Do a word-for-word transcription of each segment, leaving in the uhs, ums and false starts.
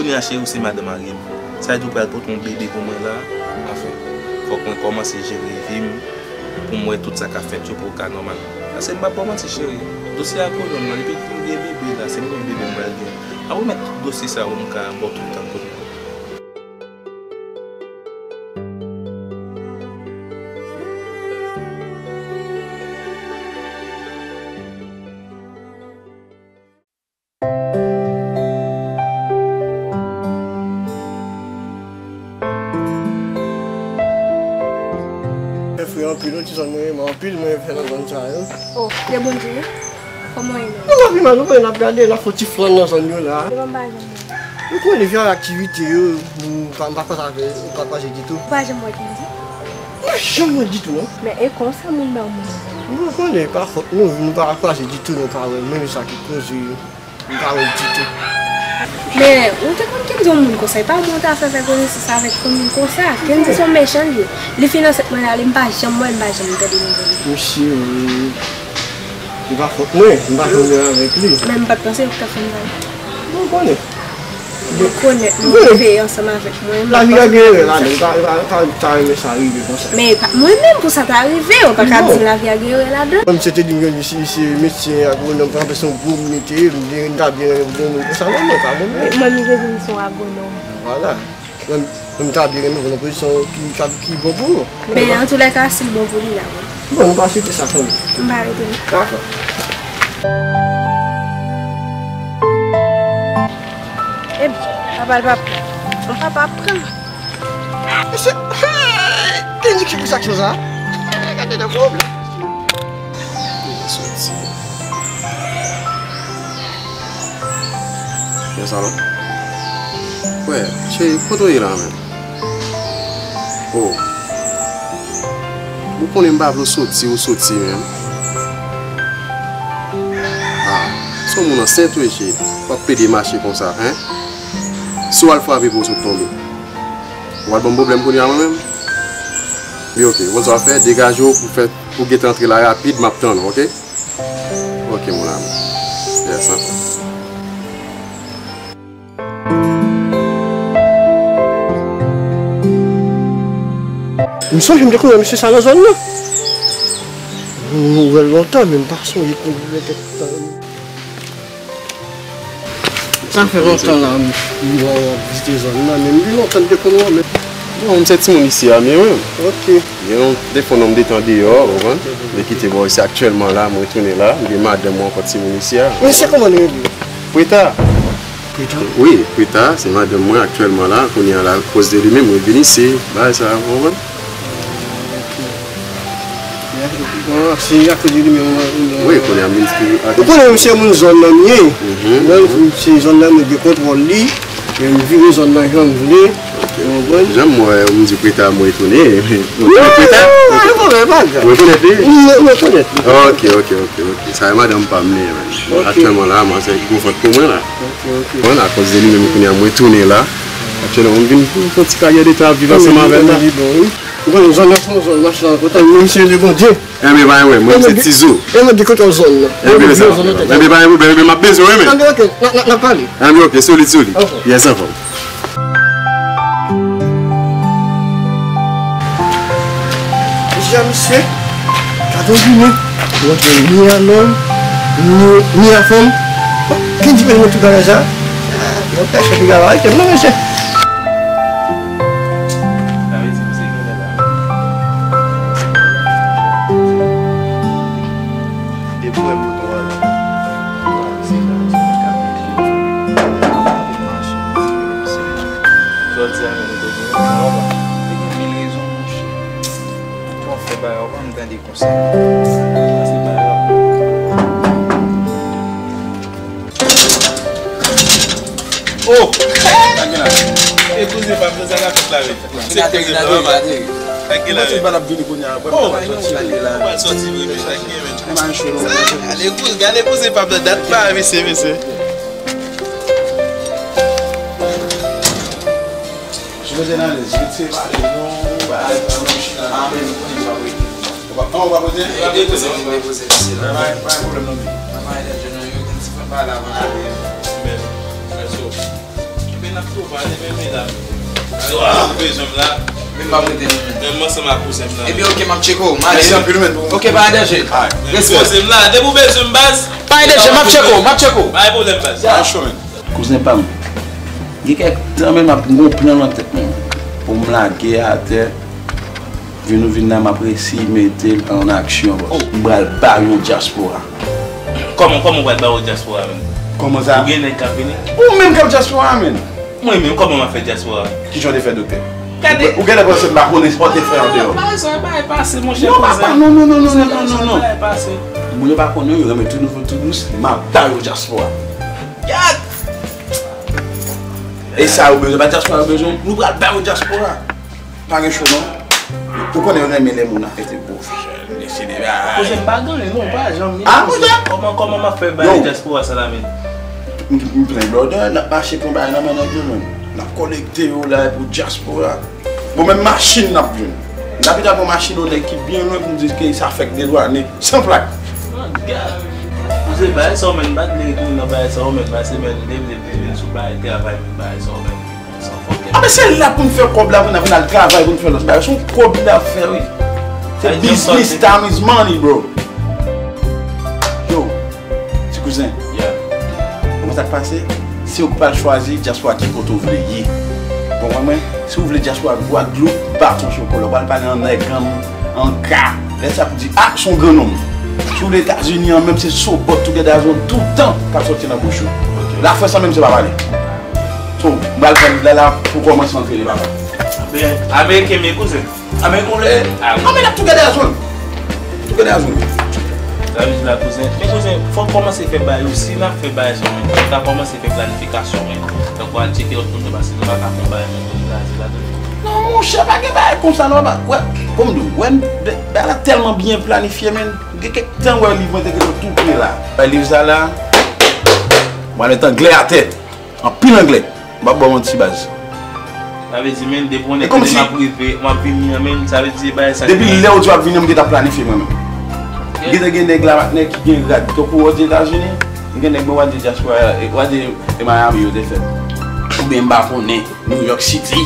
Mira cheri, ou se madan marye m. Sa vle di ou pral pote yon bebe pou mwen la? Anfen, fòk mwen kòmanse jere vi m pou m wè tout sa k ap fèt yo pou w ka nòmal. Paske m p ap ba w manti, cheri. Dosye a kolon nan, epi m gen bebe la, se premye bebe m pral gen. Ap remèt tout dosye sa yo, m ka ba w tout tan pou nou. Mwen fre anpil wi, ti zòn mwen renmen anpil, mwen fè nan zòn sa yo. Oh, de Bondye. Kòman w ye menm? Nou pa pi mal, nou konnen n ap gade, n ap fè yon ti flàn nan zòn yo la. Devan m pa janm wè. Nou konnen vye aktivite yo, nou pa, m pa kwaze avè, m pa kwaze ditou. Ou pa janm wè Kendy? Mwen janm wè ditou non. Men e konsa moun ba w moun. Nou konnen pa fòt nou, nou pa kwaze ditou, nou pa wè menm sa ki koze yo. M pa wè l ditou. Men, ou te konn Kendy yon moun konsa, e pa ou mwen ta fè fè konesans avèk yon moun konsa. Kendy se yon mechan li ye. Li finanse mwen ale, m pa janm wè l, m pa janm tande nouvèl li. Mesye, wi. E pa fòt mwen, m pa janm wè avèk li. Men m pa t panse ou t ap fè m sa. Mwen konnen. Rekonèt nou rive ansanm avèk mwen. Lavi a gen erè ladan, m pa, m pa, m pa, m pa renmen sa rive konsa. Men e pa mwen menm pou sa ta rive, ou pa ka di lavi a gen erè ladan. Mwen, misye te di m ke misye, misye medsen, agwonòm, pa se yon gwo moun li te ye, m te, m ta byen renmen pou yon moun konsa, non, mwen pa renmen. Mwen, misye di m se yon agwonòm. Vwala. Mwen, mwen, m ta byen renmen pou yon pozisyon ki, ki, ki bon pou ou. Men, antoulèka, si l bon pou li, l a bon. Bon, nou pa site sa kanmenm. M pa retounen. Dakò. Ebyen, papa l pa pran. Bon, papa ap pran. Mesye, hey, Kendy ki pou sa k sa? Gade nan pwoblèm. Soti. Nan salon. Wè, cheri, kote w ye la menm? Oh. Ou konnen m pa vle w soti, ou soti menm. Ah, se yon moun ansent ou ye, cheri. W ap pede mache konsa, en? Si w al frape pou w sot tonbe. W al ban m pwoblèm kounye a mwen menm? Byen, oke, ou konn sa w ap fè, degaje w pou fè, pou gentan antre la rapid, m ap tann ou, oke? Oke, mon amour. Yes, anfòm. M sonje m te konn wè mesye sa nan zòn nan. M wè l lontan, men m pa sonje kote l te tan. Sa fè lontan la, m, m wè w ap vizite zòn nan, men m gen lontan m te konn wè w, men. Bon, m se timoun isi a, men wi. Ok. Gen yon defo non m detan deyò, ou konprann? M te kite bò isi aktyèlman la, m retounen la, m gen madanm mwen ankò timoun isi a. Men se kòman nou rele? Preta. Preta? Wi, Preta, se madanm mwen aktyèlman la, kounye a la, akoz de li menm, mwen vin isi, bagay sa, ou konprann? Bon, se akoz de li menm, mwen, mwen, wi, kounye a m vin tou. Ou konnen, m se moun zòn nan m ye. Mhm. Donk, se zòn nan mwen gen kontwòl li. Men m vire zòn nan jan m vle. Ou konprann? Jan m wè, m di Preta, mwen etone. Ou rekonèt Preta? Non, non, non, pa grav. Ou rekonèt li? M, m rekonèt li. Ok, ok, ok, ok. Sa e madanm pa m li ye, man. Ok. Aktyèlman la, man, se gwo vant pou mwen la. Ok, ok. Bon, akoz de li menm kounye a mwen tounen la. Aktyèlman, mwen vin pou yon ti karyè de tan ap viv ansanm avè l la. Li bon, wi. Ou konnen zòn nan se yon zòn machann kote, menm si li Bondye. Enben, pa wè, mwen se Tizou. E mwen di kote zòn nan. Enben, sa va. Enben, pa gen pwoblèm, enben, m ap bezwen, wi, men. Enben, ok, n a, n a, n a pale. Enben, ok, solid, solid. Ok. Yes, anfòm. Mesye, mesye, gade w vini. Ou antre ni a nonm, ni, ni a fanm. Ki diferans nan tout bagay sa? Ah, yon pèsòn ki ka ba w, non, mesye. Sa vle di, misye genlè la. Depi w wè bouton an, se jan misye te ka pete. Jodi a menm, li te gen rezon, papa. Li te gen mil rezon, monchè. Bon, fè bagay, w pa m tande konsèy. Pase bagay la. Oh! Sa gen la. E kouzen pa m, sa k ap fèt la menm? Se kouzen pa m. Sa gen la menm? Mwen se pa l ap vini kounye a, mwen pa soti. Mwen pa soti vre, men sa gen menm. Mwen cho non. Gade kouzen, gade kouzen pa m nan dat pa, mesye, mesye. Jodi a nan lè, vit fè pale non, bagay pa nan chita la, men nou konnen sa vre. Ou pa, ou pa poze? Ou pa poze, ou pa poze, mesye la. Pa, pa, pa gen pwoblèm non, men. Pa pale de nou, yo, konn si fè pale avan ale. Men, men so. Men Ou pale, men, men la. Ou bezwen m la. Men m ap rete, men, men. Men m ansanm ak kouzen m la. Ebyen, oke, m ap tcheke w. M ale. Mèsi anpil, men, pou... Oke, pa gen danje. Alright. Respè. Poze m la. Depi w bezwen m, baz. Pa gen danje, m ap tcheke w, m ap tcheke w. Pa gen pwoblèm, baz. Ya. An cho, men. Kouzen pa m, gen kèk tan, men, m ap gen yon plan nan tèt mwen pou m lage atè. Vin ou vin la, m ap resi mete l an aksyon, bòs. Oh. M pral ba yon dyaspora. Kòman, kòman w pral ba yon dyaspora, menm? Kòman sa? Ou gen nèg k ap vini? Ou menm k ap dyaspora, menm. Mwen menm, kòman m ap fè dyaspora? Kijan w te fè, doktè? Gade. Ou, ou genlè panse m pa konnen sa w te fè andeyò. Non, pa bezwen bay pase, monchè. Non, papa, non, non, non. Kouzen, pa bezwen bay pase. Moun yo pa konnen, yo renmen tou nouvo, tou dous, m ap ba yo dyaspora. Gad! E sa yo bezwen, pa dyaspora yo bezwen, nou pral ba yo dyaspora. Pa gen cho non. Ou konnen yo renmen lè moun afekte gwo fè, mesye de bagay. Kouzen, m pa gen anyen non, m pa janm gen. Ah, kouzen. Kòman, kòman m ap fè bay dyaspora sa la, men? M, m plen blòdè, n ap mache pran bagay nan men nèg yo, men. N ap kolekte yo la pou dyaspora. Bon, menm machin n ap jwenn. N ap pita pran machin yon nèg ki byen lwen pou m di ke sa fèk dedwane, san plak. Oh, gad. Kouzen, bagay sa yo, men, m pa t vle retounen nan bagay sa yo, men, pase, men, m te vle vin sou bagay travay, men, bagay sa yo, men. Ah, men se la pou n fè kòb la, pou n, pou n al travay, pou n fè lòt bagay. Se yon kòb n ap fè, wi. Se business, time is money, bro. Yo, ti kouzen. Yeah. Ou konn sa k pase? Se ou k pral chwazi dyaspora ki kote w vle ye. Ou konprann mwen? Si w vle dyaspora Gwadloup, baton chokola, ou pral pale an nèg, an, an ka. Lè sa pou di, ah, se yon gran nonm. Si w vle Etazini an, menm se sobòt, together zone, toutan k ap sòti nan bouch ou. Ok. Lafrans an menm se pa pale. So, m pral pran liv la la pou kòmanse antre li, papa. Ameriken, Ameriken, men kouzen. Ameriken w vle? Ah, wi. Ah, men n ap together zone. Together zone. Sa vle di la, kouzen. Men kouzen, fòk kòmanse fè bagay yo. Si n ap fè bagay sa, men, fòk ta kòmanse fè planifikasyon, men. Tankou al tcheke lòt moun yo, paske nou pa ka fè yon bagay, men, pou nou kraze la, tou. Non, monchè, pa gen bagay konsa, non, pa. Wè, kòm di w, wè, bagay la tèlman byen planifye, men. Gen kèk tan, wè, liv mwen te gentan tou pre la. Wè, liv sa la, mwen met anglè atè. Anpil anglè. M p ap ba w manti, baz. Sa vle di, men, depi yon nèg konnen m ap rive, m ap vini an, men, sa vle di, bagay sa. Depi lè w di w ap vini an, m gentan planifye mwen menm. Ok. Gentan gen nèg la, patnè, ki gen rad. Tankou w di Etazini, m gen nèg mwen, w a di dyaspora, e, w a di, e Miami yo te fèt. Oubyen m pa konnen, New York City,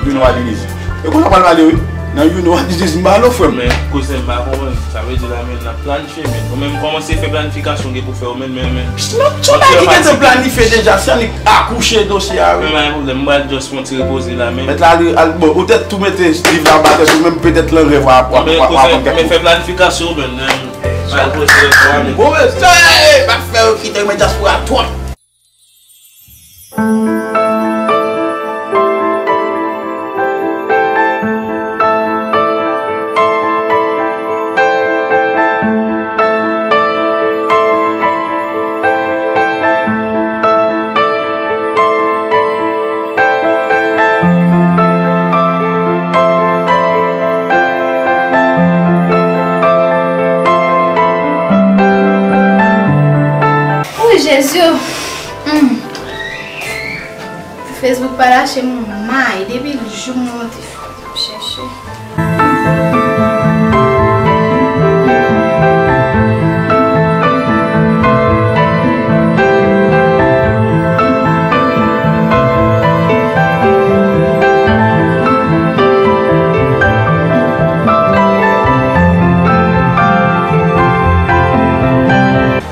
you know what it is. E kounye a w pral pale, wi. Nan you know what it is, m pale w, frè m. Men, kouzen, m pa konprann. Sa vle di la, men, n ap planifye. Men, ou menm kòmanse fè planifikasyon gen pou fè ou menm, men, men. Non, se yon bagay ki gentan planifye deja, se annik akouche dosye a, wi. Men pa gen pwoblèm, m pral just fè yon ti repoze la, men. Mèt la, al, al, bon, ou tèt tou mete liv la anba tèt ou, menm petèt lan rèv w ap, w ap, w ap, w ap aprann kèk. Men fè planifikasyon ou menm, men. Al poze lòt fwa, men. Bon, men, sa, e, pa fè yo kite, men dyaspora twòp. Ooh, Jezi! Hmm. Facebook pa lache m yon may depi l jou mwen te chèche.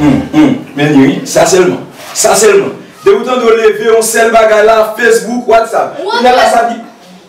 Hmm, hmm. Men li wi, sa sèlman. Sa sèlman. Depi w tande w leve yon sèl bagay la, Facebook, WhatsApp. Kounye a la sa di,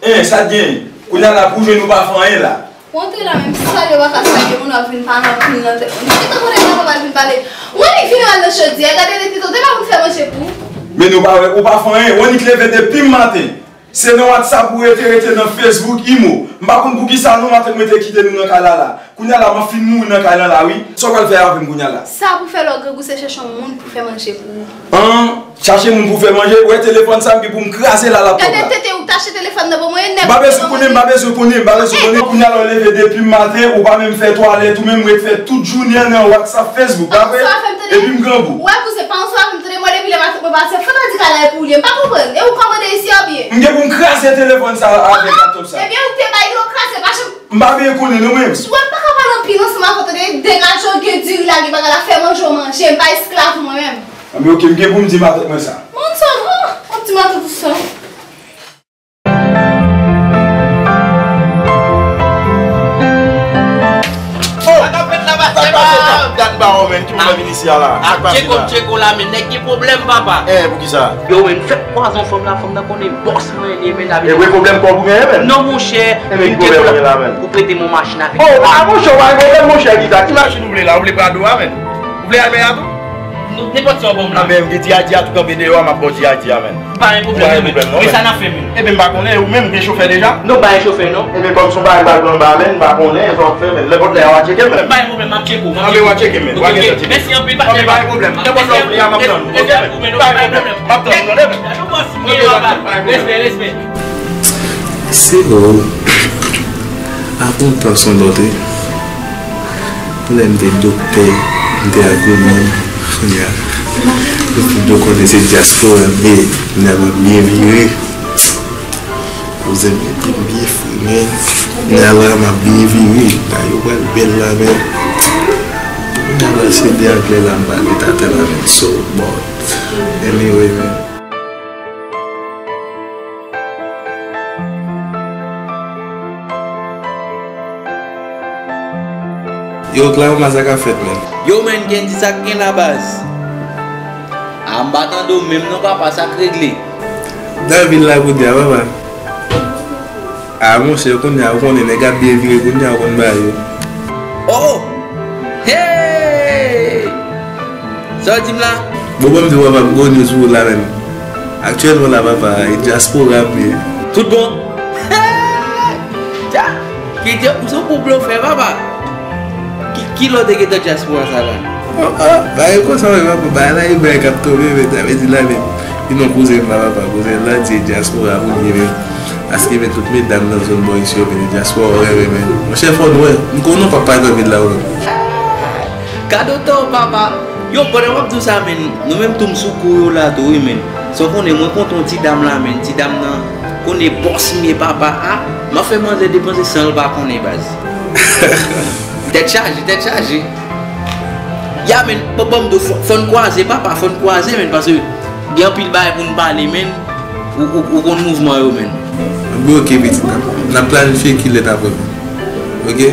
en, sa t genyen. Kounye a la pou jwenn ou pa fè anyen la. Ou antre la menm salye w pa ka salye moun w ap vin pale anpil nan tèt mwen. Ou te konnen sa w pral vin pale. Ou annik vin al nan chodyè, gade lè pito, te pa pou fè manje pou ou. Men nou pa wè, ou pa fè anyen, ou annik leve depi maten. Se nan WhatsApp ou rete, rete nan Facebook, Imo. M pa konn poukisa non, maten mwen te kite nou nan kay la la. Kounye a la, m ap fin mouri nan kay lan la, wi. Sa w pral fè avè m kounye a la? Sa pou fè lè w grangou se chèche yon moun pou fè manje pou ou. An, chache moun pou fè manje, wè telefòn sa m gen pou m kraze la laptòp la. Gade tete ou tache telefòn nan ban mwen, e nèg. M pa bezwen konnen, m pa bezwen konnen, m pa bezwen konnen. Kounye a la w leve depi maten, ou pa menm fè twalèt, ou menm ret fè tout jounen an nan WhatsApp, Facebook, pa vre? Epi m grangou. Wè kouzen, pa ansanm avè m tande, mwen depi lè maten mwen pase, fò nan di kay la e pou ou li ye, m pa konprann. E ou kòmande isi a oubyen? M gen pou m kraze telefòn sa avèk laptòp sa. Ebyen ou te bay dlo kraze, pa janm. M pa vle konnen non mwen. Wè m pa ka pale anpil ansanm avè w tande, degaje w gen diri lage bagay la, fè manje w manje, m pa esklav mwen menm. Anben oke, m gen pou m di matant mwen sa. Mwen sa, an, w ap di matant ou sa. Mwen vin isi a la. Ak Djeko, Djeko la, men nèg gen pwoblèm, papa. Eh, poukisa? Yo, men fèk kwaze yon fanm la, fanm nan konnen bòs mwen li ye, men la. E vre pwoblèm kòb ou genyen, men? Non, monchè. E men ki pwoblèm ou gen la, men? Ou prete m yon machin avèk. Oh, a, monchè, ou pa gen pwoblèm, monchè, Lita. Ki machin ou vle la? Ou vle Prado a, men? Ou vle Almè a tou? Non, nenpòt sa w ban m la. A, men, m gen G I D a tou kanpe deyò a, m ap ba w G I D a, men. Pa gen pwoblèm, men. Men sa n ap fè, men. Ebyen, m pa konnen, ou menm gen chofè deja? Non, pa gen chofè, non. Ebyen, kòm se yon bagay m pral pran anba men, m pa konnen sa w ap fè, men nenpòt lè a w a tcheke, men. Pa gen pwoblèm, m ap tcheke w, m ap tcheke w. Anben, w a tcheke, men. W a gen tcheke. Mèsi anpil, patnè. Anben, pa gen pwoblèm. Nenpòt lè w vle a, m ap tann ou. Oke, men. Pa gen pwoblèm. M ap tann ou, tande, men. Respè, respè. Se ou. Avan w panse yon lòt, wi. Lè m te doktè, m te agronom, kounye a, yo fin do konnen se dyaspora m ye, kounye a m ap byen vire. Kouzen m ete m byen fre, men kounye a la m ap byen vire. Bagay yo pral bèl la, men kounye a la se de anglè la m pale tata la, men. So, but, anyway, men. Yo, Oklahoma, sa k ap fèt, men? Yo, men, Kendy, sa k gen la, baz? A, m pa tande w menm non, papa, sa k regle? Nan vil la kounye a, papa. A, monchè, kounye a, ou konnen, nèg ap byen vire, kounye a, ou konn bagay yo. Oh! Hey! Sa w di m la? Bon, ban m di w, papa, m gon news pou ou la menm. Aktyèlman la, papa, e dyaspora m ye. Tout bon? Dja, ki dya, ou se yon gwo blofè, papa. Ki, ki lè w te gentan dyaspora sa la? Oh, oh, bagay konsa, wi, papa, bagay la, e bagay k ap tonbe, men, sa vle di la, men, vin yon kouzen m la, papa, kouzen m la, di e dyaspora pou l ye, men. Paske, men, tout medam nan zòn bò isi yo, men, e dyaspora, w renmen, men. Monchè, fò nou wè, m konnen w p ap pa nan vil la, ou menm. Kado tan, papa. Yo, pandan w ap di w sa, men, nou menm tou m sou kou yo la tou, wi, men. Sa w konnen, mwen kontan yon ti dam la, men, ti dam nan konnen bòs m ye, papa, a, m ap fè manzè depanse san l pa konnen, baz. Tèt chaje, tèt chaje. Ya, men, bon, bon, m di w, fò, fò n kwaze, papa, fò n kwaze, men, paske gen anpil bagay pou n pale, men, ou, ou, ou konn mouvman yo, men. Anben, oke, pitit, n ap, n ap planifye kilè n ap wè, men. Oke?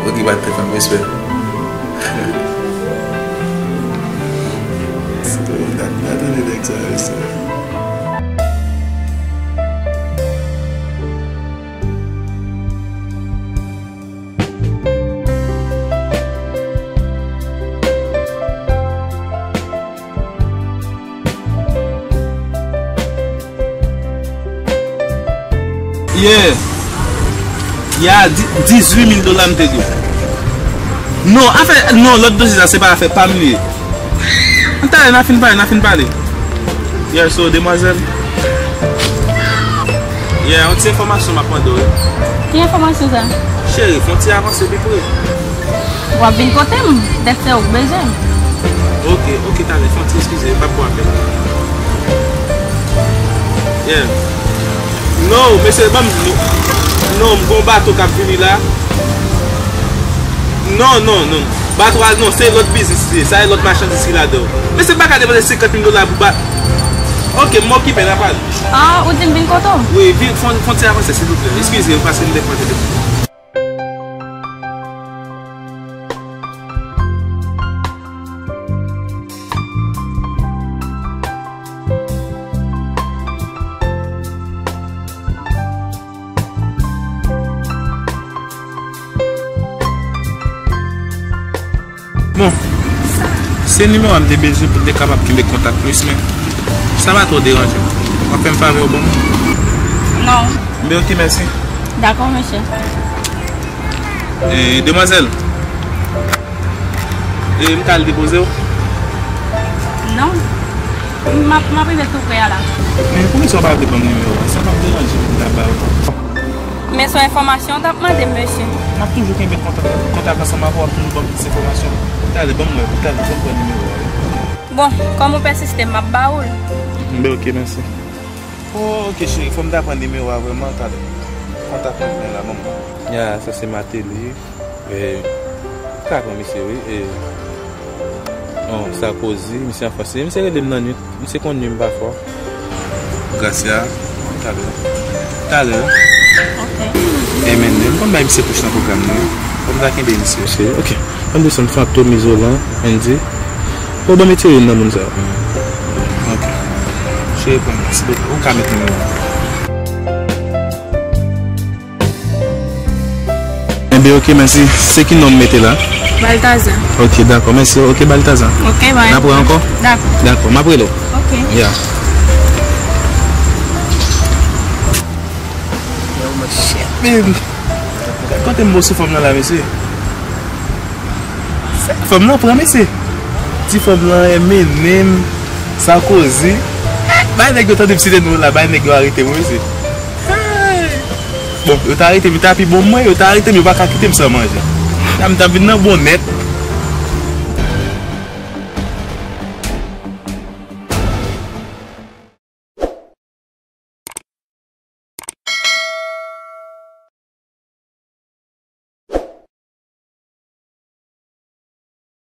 Oke, patnè, pa m respè. Gade nèg sa, respè. Yeah. Yeah, di-, dizuit mil dola m te dwe. Non, afè, non, lòt dosye sa, se pa afè pa m li ye. Talè, n a fin pale, n a fin pale. Yeah, so, demwazèl. Yeah, yon ti enfòmasyon m ap mande w, wi. Ki enfòmasyon sa? Cheri, fè yon ti avanse pi pre. W ap vin kote m, dèk se ou k bezwen m. Oke, oke, talè, fè yon ti eskize, m p ap pran apèl. Yeah. Non, mesye, ban m, non, m gon bato k ap vini la. Non, non, non. Bato a, non, se lòt biznis li ye. Sa e lòt machandiz ki ladan l. Mesye, m pa ka depanse senkant mil dola pou ba-, oke, m okipe, n a pale. Ah, ou di m vin kote w? Wi, vin, fè, fè yon ti avanse, silvouplè. Eskize m, paske m te pran telefòn. Bon, se nimewo a m te bezwen pou m te kapab kenbe kontak plis, men sa pa twò deranje m. W ap fè m favè w ban m? Non. Enben, oke, mèsi. Dakò, mesye. E, demwazèl, e, m ka al depoze w? Non. M ap, m ap rive tou pre a la. Men poukisa w pa vle ban m nimewo a? Sa p ap deranje m pou m ta ba w. Men se yon enfòmasyon w t ap mande m, mesye. M ap toujou kenbe kontak, kontak ansanm avè w, w ap toujou ban m plis enfòmasyon. Talè, ban m wè, talè, fè m pran nimewo a, wi. Bon, kòm ou pèsiste, m ap ba ou l. Enben, oke, mèsi. Oh, oke, cheri, fò m ta pran nimewo a vrèman, talè. Kontak mwen gen la, ban m wè. Ya, sa se Martelly. E, m ka pran misye, wi. E, non, Sarkozy, misye an Frans. Misye rele m nan nwit. Misye konn nwi m pafwa. Gracia, talè. Talè. Ok. E men, m konn bay misye pous nan pwogram nan, wi. Fò m ta kenbe misye. Misye, ok. Ann desann Fantom, Izolan, Andy. Ou ban m etire youn nan moun sa yo. Ok. Cheri, pran, mèsi bokou. Ou ka met nimewo a. Enben, ok, mèsi. Se ki non m mete la? Baltazar. Ok, dakò, mèsi. Ok, Baltazar. Ok, bye. N ap wè ankò? Dakò. Dakò, m ap rele w. Ok. Ya. Yo, mwen chèt, men. Gad kote m bo sou fanm nan la, mesye. Sa fanm nan pran, mesye. Ti fanm nan, M N M, Sarkozy. Bay nèg yo tande m site non la, bay nèg yo arete mwen, mesye. Bon, yo ta arete m, yo ta pi bon mwen, yo ta arete m, yo pa ka kite m san manje. La m ta vin nan bon nèt.